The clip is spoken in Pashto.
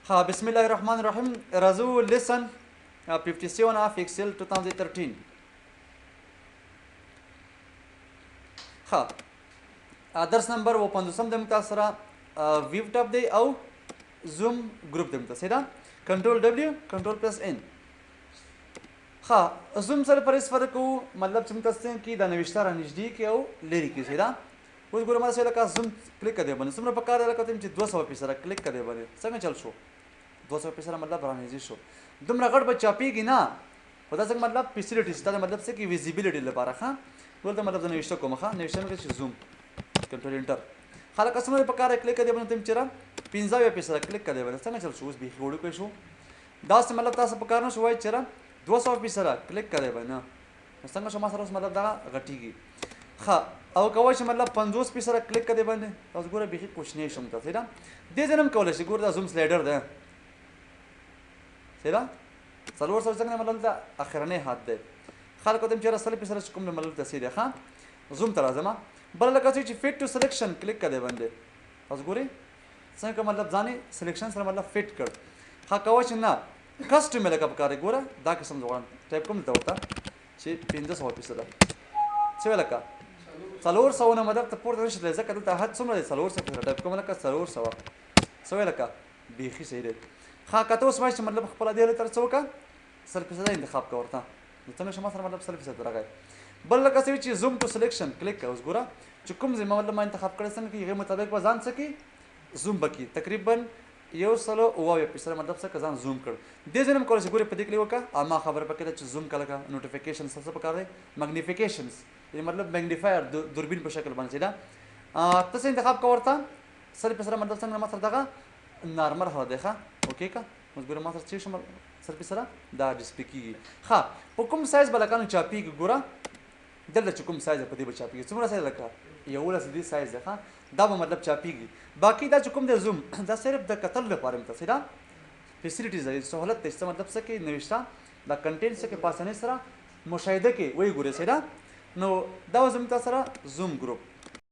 ها، بسم الله الرحمن الرحیم. راځو lesson 57 of Excel 2013. ها، درس نمبر و پنځوسم د موږ تاسو سره ویو ټاپ دی او زوم ګروپ دی موږ تاسو ده. کنټرول ډبلیو، کنټرول پلس ان. ها، زوم سره پر استفاده کوو، مطلب چې موږ تاسو څنګه کې دا نوشته را نږدې کې او لرې کې. صحیح ده؟ اوس ګوره، ما سره لکه زوم کلیک کړی باندې څومره په کار دی؟ لکه چې 200 فیصده کلیک کړی باندې څنګه چل شو؟ 200 فیصده مطلب را نږدې شو. دومره غټ به چاپیږي نه، خو دا څنګه مطلب فیسیلیټي ستا، مطلب څه کې ویزیبিলিټي لپاره. ښه، دلته مطلب زه نوشته کوم. ښه، نوشته مې چې زوم، کنټرول انټر. خلک څومره په کار کلیک کړی باندې چې را 75 فیصده کلیک کړی باندې څنګه چل شو؟ اوس بیخي وړوکی شو. داسې مطلب تاسو په کار نه شو وایي چې را 200 فیصده کلیک کړی باندې نو څنګه شو؟ ما سره اوس مطلب دغه غټیږي. ښه، او کوی چې مطلب 50 فیصده کلیک کړی باندې تاسو ګوره بیخي کوچنی شوم. تاسو ده دې ځای هم کولی شئ. ګوره، دا زوم سلایډر دی. صحیح ده؟ 400 څنګه مطلب دا اخرنی حد دی. خلکو ته چې را 100 فیصده چې کوم مطلب ته صحیح دی. ښه، زوم ته راځم. بل لکه چې fit to selection کلیک کړی باندې تاسو ګورئ څنګه مطلب ځانې سلیکشن سره مطلب فټ کړ. ښه، کوی چې نه کسټم لکه پکار دی. ګوره، دا قسم زه غواړم ټایپ کوم دلته ورته چې 500 فیصده. څه ویل؟ لکه 400 نه مطلب ته پورته نشي تللی، ځکه دلته حد څومره دی؟ 400 فیصده. ټایپ کوم لکه 400. څه ویل؟ لکه بیخي صحیح دی. ښه، که ته اوس وایې چې مطلب خپله دې تر څه وکړه، 100 فیصده انتخاب کړه ورته، نو څنګه شو؟ ما سره مطلب 100 فیصده راغی. بل لکه څه چې زوم ټو سلیکشن کلیک کړه. اوس ګوره چې کوم ځای مطلب ما انتخاب کړی، څنګه کې هغې مطابق به ځان څه کړي؟ زوم به کړي. تقریبا 170 فیصده مطلب څه که ځان زوم کړ. دې ځای نه هم کولی شي. ګورې، په دې کلیک وکړه او ما خبره پکې ده چې زوم کله که نوټیفیکیشن څه پکار دی، مګنیفیکیشنز، یعنی مطلب مګنیفایر، دوربین په شکل باندې ده. ته څه انتخاب کوه ورته؟ 100 فیصده. مطلب څنګه ما سره دغه نارمل حالت دی. ښه، okay که اوس ګوره ما سره چې شو 100 فیصده دا ډسپلی کیږي. ښه، په کوم سایز به لکه نو چاپیږي؟ ګوره، دلته چې کوم سایز په دې به چاپیږي. څومره سایز؟ لکه 11 دې سایز دی. ښه، دا به مطلب چاپیږي. باقي دا چې کوم دی زوم، دا صرف د کتل لپاره مته. صحیح ده؟ فیسیلیټیز دی، سهولت دی چې مطلب څه کې نوشته دا کنټینټ څه کې په اسانۍ سره مشاهده کې وایي. ګورې، صحیح ده؟ نو دا زموږ تاسو سره زوم ګروپ.